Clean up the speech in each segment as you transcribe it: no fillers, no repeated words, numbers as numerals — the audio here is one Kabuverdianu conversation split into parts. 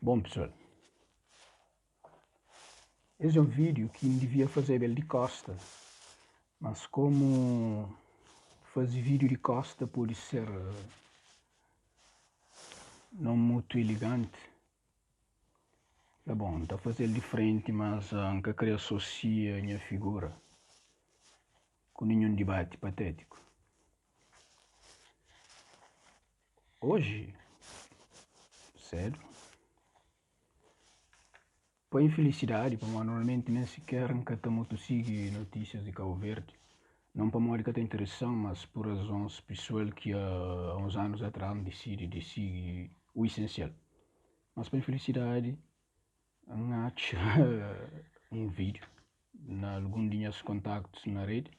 Bon pesoal, es é un vídiu ki N divia fazeba el di kósta, mas komu faze vídiu di kósta pode ser non mutu iliganti, fla bon, N ta faze-l di frenti, mas N ka kre asosia nha figura ku ninhun dibati patétiku. Oji sédu, pa infilisidadi, pamodi normalmenti nen siker N ka ta mutu sigi notísias di Kabu Verdi, non pamodi ka ta interesa-m, mas pur razons pesoal ki a uns anus atras N disidi di sigi u isensial. Mas pa infilisidadi, N atxa un vídiu na algun di nhas kontaktus na redi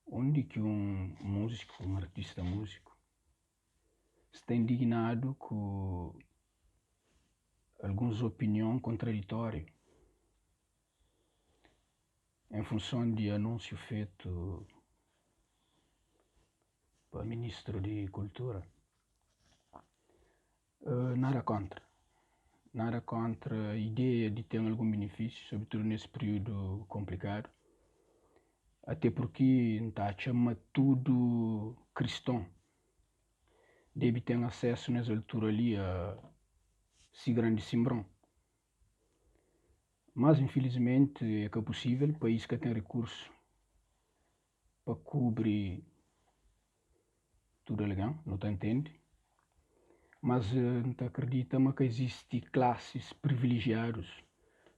undi ki un múziku, un artista múziku, sta indignadu ku alguns opinion kontraditóriu en funson di anúnsiu fetu pa ministru di kultura. Nada kontra. Nada kontra ideia di ten algun binifisiu, sobritudu nes piriudu konplikadu. Ate purki N ta atxa ma tudu kriston debe ten asesu nes altura li a si grandi sinbron. Mas infilismenti e ka pusivel, país ka ten rikursu pa kubri tudu algen, nu ta ntende, mas N ta akredita ma ka izisti klasis privilejiadus,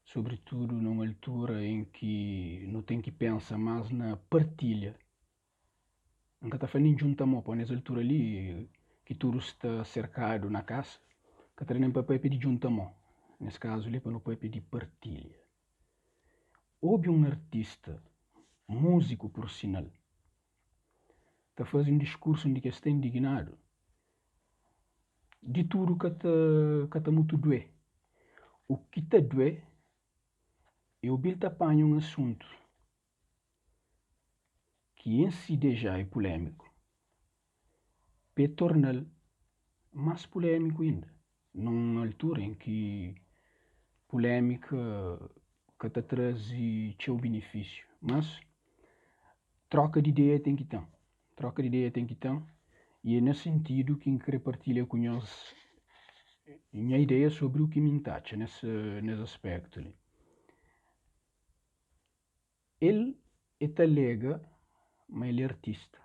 sobritudu na un altura en ki nu ten ki pensa mas na partilha. N ka ta fla nen djunta mo, pamodi nes altura li ki tudu sta serkadu na kasa, ka ta da nen pa papia di djunta mo, nes kazu li pa nu papia di partilha. Obi un artista, múziku pur sinal, ta faze un diskursu undi ki es sta indignadu, di tudu ka ta ka ta mutu duê. U ki ta duê é obi-l ta panha un asuntu ki en si deja é pulémiku, pa e torna-l más pulémiku inda, nun altura en ki pulémika ka ta traze txeu binifísiu. Mas, tróka di ideia ten ki ten, tróka di ideia ten ki ten y é nes sentidu ki N kre partilha ku nhos nha ideia sobri u ki mi N ta atxa nes nes aspéktu li. El e ta alega ma el é artista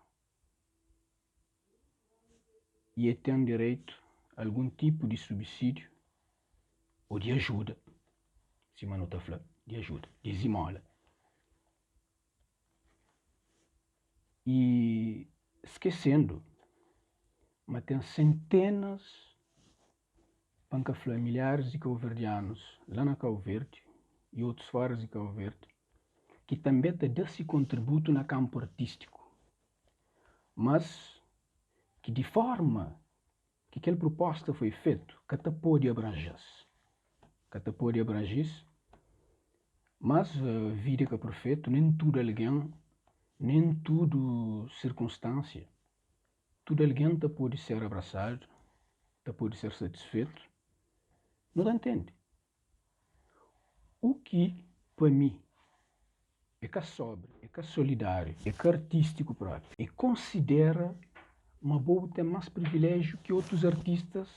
y e ten direitu a algun tipu di subsídiu ô di ajuda, sima nu ta fla, di ajuda, di zimóla. Y skesendu ma ten sentenas pa N ka fla milharis di kauverdianus la na Kau Verdi y otus fora di Kau Verdi ki tanbe ta da si kontributu na kanpu artistiku, mas ki di forma ki kel pruposta foi fetu ka ta pode abranje-s, ka ta pode abranje-s, mas vida é ka perfetu, nen tudu algen, nen tudu sirkunstansia Tudu algen ta pode ser abrasadu, ta pode ser satisfetu. Nu ta ntende. U ki, pa mi, é ka sóbriu, é ka solidáriu, é ka artístiku própi, é konsidera ma bo bu ten más priviléjiu ki otus artistas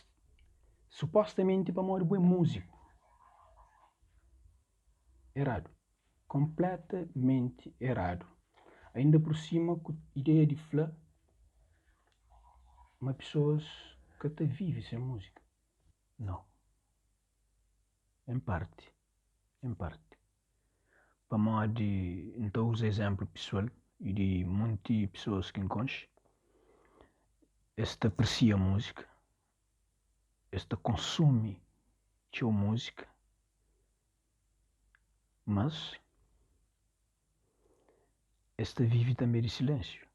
supostamenti pamodi bo é múziku. Eradu. Konpletamenti eradu. Ainda pur sima ku ideia di fla ma pesoas ka ta vive sen múzika. Nau. En parti. En parti. Pamodi N ta uza izénplu pesoal i di monti pesoas ki N konxe, es ta apresia múzika, es ta konsumi txeu múzika, Mas, es ta vive tanbe di silénsiu.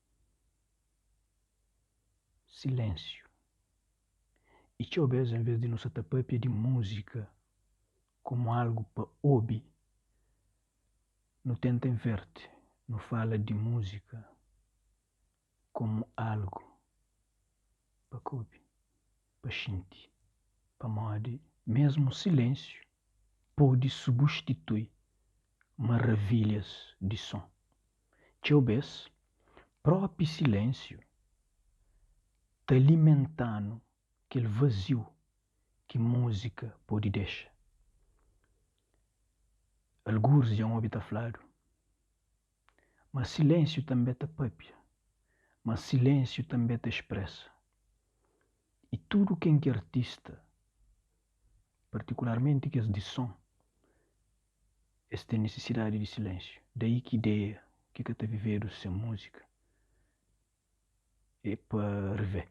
Silénsiu. I txeu bês, envês di nu sa ta pâpia di múzika komu algu pa obi, nu tenta inverte, nu fala di múzika komu algu pa ka obi, pa xinti. Pamodi. Mésmu silénsiu pode subustitui maravilhas di son. Txeu bês, própi silénsiu ta alimenta-nu kel vaziu ki múzika pode dexa. Algures dja N obi ta fladu ma silénsiu tanbê ta pâpia, ma silénsiu tanbê ta expresa. I tudu ken ki é artista, partikularmenti kes di son, es ten nisisidadi di silénsiu. Daí ki ideia ki ka ta vivedu sen múzika é pa revê,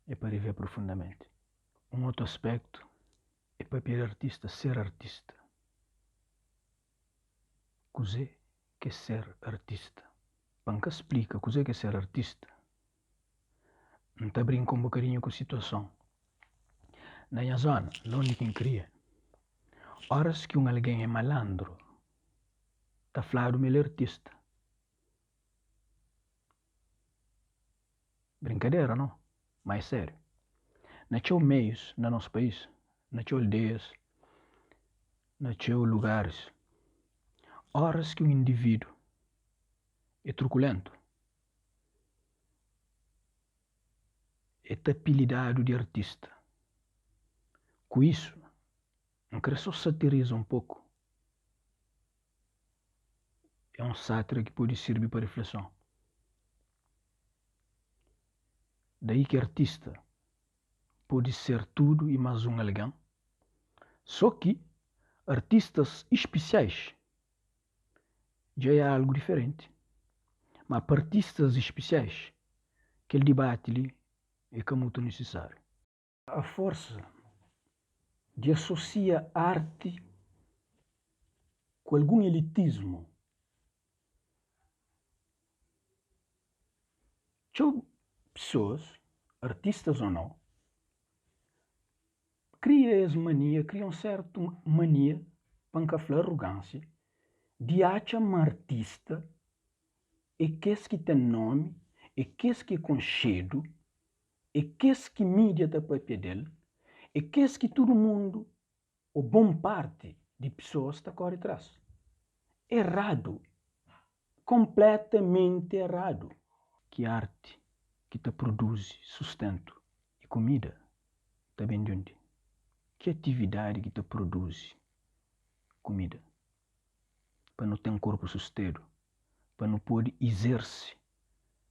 é pa revê profundamenti. Un otu aspéktu é pâpia di artista, ser artista. Kuzê k'é ser artista? Pa N ka splika kuzê k'é ser artista, N ta brinka un bokadinhu ku situason. Na nha zóna, la undi ki N kria, óras ki un algen é malandru, ta fladu ma el é artista. Brinkadera no, ma é sériu. Na txeu meius na nos país, na txeu aldeias, na txeu lugaris, óras ki un indivídu é trukulentu, é ta apilidadu di artista. Ku isu, N kre so satiriza un poku. É un sátira ki pode sirbi pa rifleson. Daí ki artista pode ser tudu i más un algen, só ki artistas ispisiais dja é algu diferenti. Má pa artistas ispisiais, kel dibati li é ka mutu nisisáriu. A forsa di asosia arti ku algun elitismu. Txeu pesoas, artistas ô nau, kria es mania, kria un sertu mania, pa N ka fla arrugánsia, di atxa ma artista é kes ki ten nomi, é kes ki é konxedu, é kes ki mídia ta papia del, é kes ki tudu mundu ô bon parti di pesoas ta kóre tras. Eradu! Konpletamenti eradu! Ki arti ki ta produzi sustentu i kumida ta ben di undi? Ki atividadi ki ta produzi kumida pa nu ten korpu sustedu, pa nu pode izerse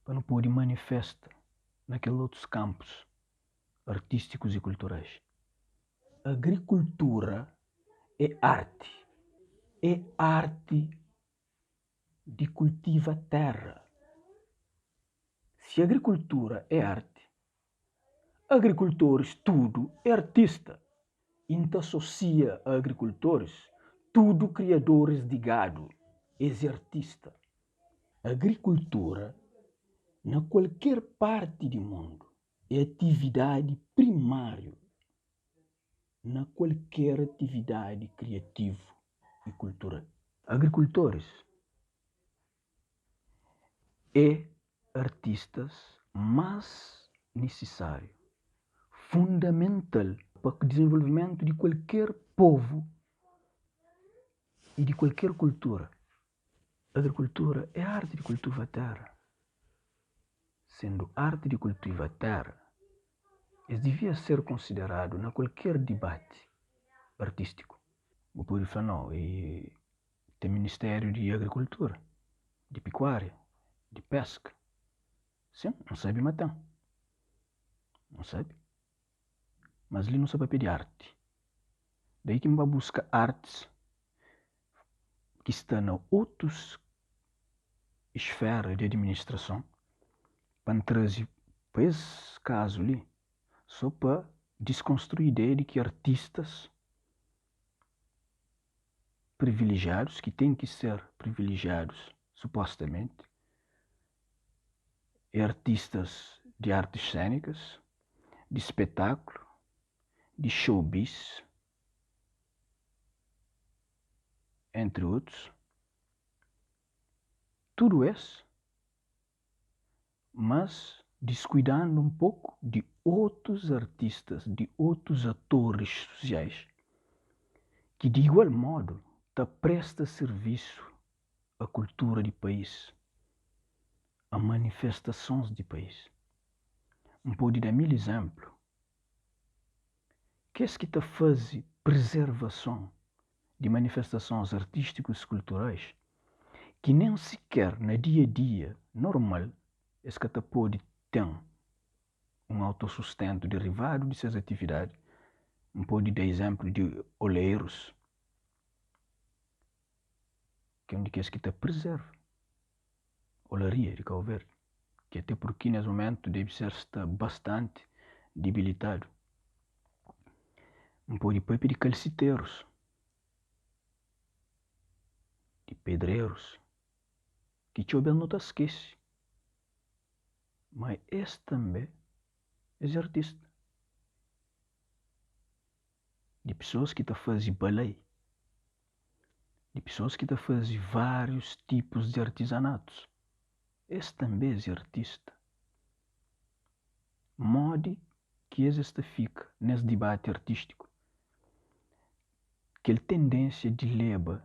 pa nu pode manifesta na kel otus kanpus artistikus i kulturais. Agrikultura é arti. É arti di kultiva terra. Si agrikultura é arti, agrikultoris tudu é artista. I N ta asosia a agrikultoris tudu kriadoris di gadu, es é artista. Agrikultura na kualker parti di mundu é atividadi primáriu na kualker atividadi kriativu i kultural. Agrikultoris é artistas más nisisáriu, fundamental pa dizenvolvimentu di kualker povu i di kualker kultura. Agrikultura é arti di kultiva téra. Sendu arti di kultiva téra, es divia ser konsideradu na kualker dibati artístiku. Bu pode fla, nau, e ten Ministériu di Agrikultura, di Pikuária, di Péska. Sin, N sabe ma ten. N sabe. Mas li nu sta papia di arti. Daí ki N ba buska artis ki sta na otus esfera di administrason pa N traze pa es kazu li so pa diskonstrui ideia di ki artistas privilejiadus, ki ten ki ser privilejiadus supostamenti, é artistas di artis sénikas, di spetaklu, di showbiz, entri otus. Tudu es, mas. Diskuidandu un poku di otus artistas, di otus atoris susiais ki di igual modu ta presta sirvisu a kultura di país, a manifestasons di país. N pode da mil izénplu. Kes ki ta faze prezervason di manifestasons artístikus kulturais ki nen siker na dia-dia normal es ka ta pode ten un autosustentu derivadu di ses atividadi, N pode da izénplu di olerus, ki é un di kes ki ta prezerva olaria di Kauverdi, ki ate purki nes mumentu debe ser sta bastanti dibilitadu. N pode papia di kalsiterus, di pedrerus, ki txeu bes nu ta skese ma es tanbe es é artista. Di pesoas ki ta faze balai, di pesoas ki ta faze várius tipus di artizanatus, es tanbe es é artista. Modi ki es es ta fika nes dibati artístiku? Kel tendénsia di leba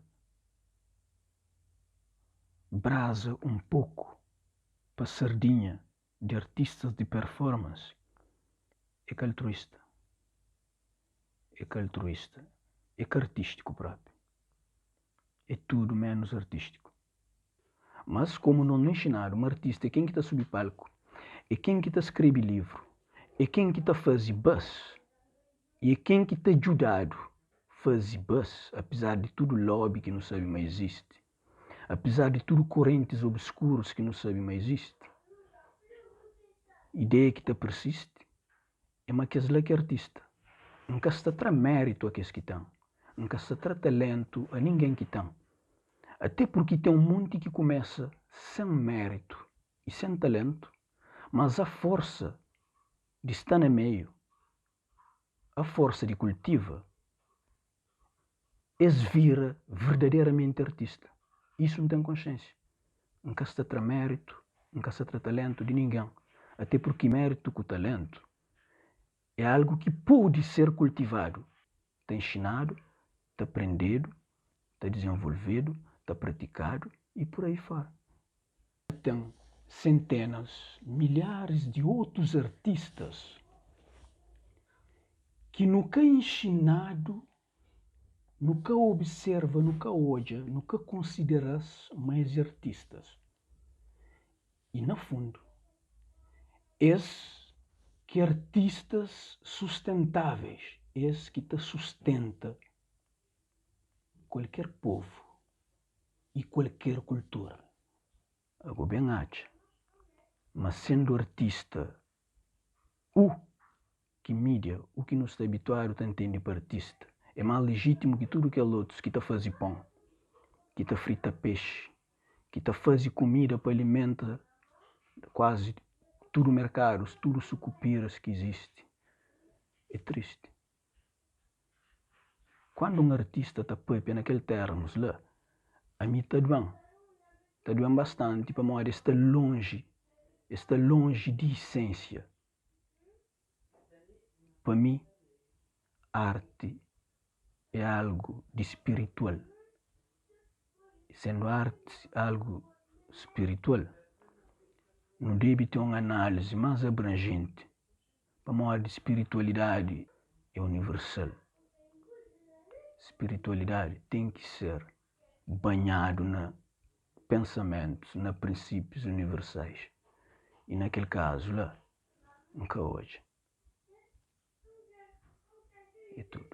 braza un poku pa sardinha di artistas di performance é ka altruísta. É ka altruísta. É ka artístiku propi. É tudu ménus artístiku. Mas komu nos nu inxinadu ma artista é ken ki ta subi palku, é ken ki ta skrebe livru, é ken ki ta faze buzz i é ken ki ta djudadu faze buzz, apizar di tudu lobby ki nu sabe ma izisti, apizar di tudu korentis obskurus ki nu sabe ma izisti, ideia ki ta persisti é ma kes la ki é artista. N ka sta tra méritu a kes ki ten, N ka sta tra talentu a ningen ki ten, Até purki ten un monti ki kumesa sen méritu i sen talentu, mas a forsa di sta na meiu, a forsa di kultiva, es vira verdaderamenti artista. Isu N ten konsiensia. N ka sta tra méritu, N ka sta tra talentu di ningen, até purki méritu ku talentu é algu ki pode ser kultivadu, ta inxinadu, ta prendedu, ta dizenvolvedu, ta pratikadu i pur aí fora. Ten sentenas, milharis di otus artistas ki nu ka inxinadu, nu ka observa, nu ka odja, nu ka konsidera-s ma es é artistas. I na fundu, es ki é artistas sustentáveis, es ki ta sustenta kualker povu i kualker kultura. Ago ben atxa ma sendu artista u ki mídia, u ki nu sta abituadu ta ntende pa artista, é más legítimu ki tudu kel otus ki ta faze pon, ki ta frita pexi, ki ta faze kumida pa alimenta kuazi tudu merkadus, tudu sukupiras ki izisti. É tristi. Kuandu un artista ta papia na kel termus la, ami ta duen, ta duen bastanti pamodi es sta lonji, es sta lonji di isensia. Pa mi, arti é algu di spiritual. Sendu arti algu spiritual, nu debe ten un análisi más abranjenti pamodi spiritualidadi é universal. Spiritualidadi ten ki ser banhadu na pensamentus, na prinsípius universais. I na kel kazu la, N ka odja. É tudu.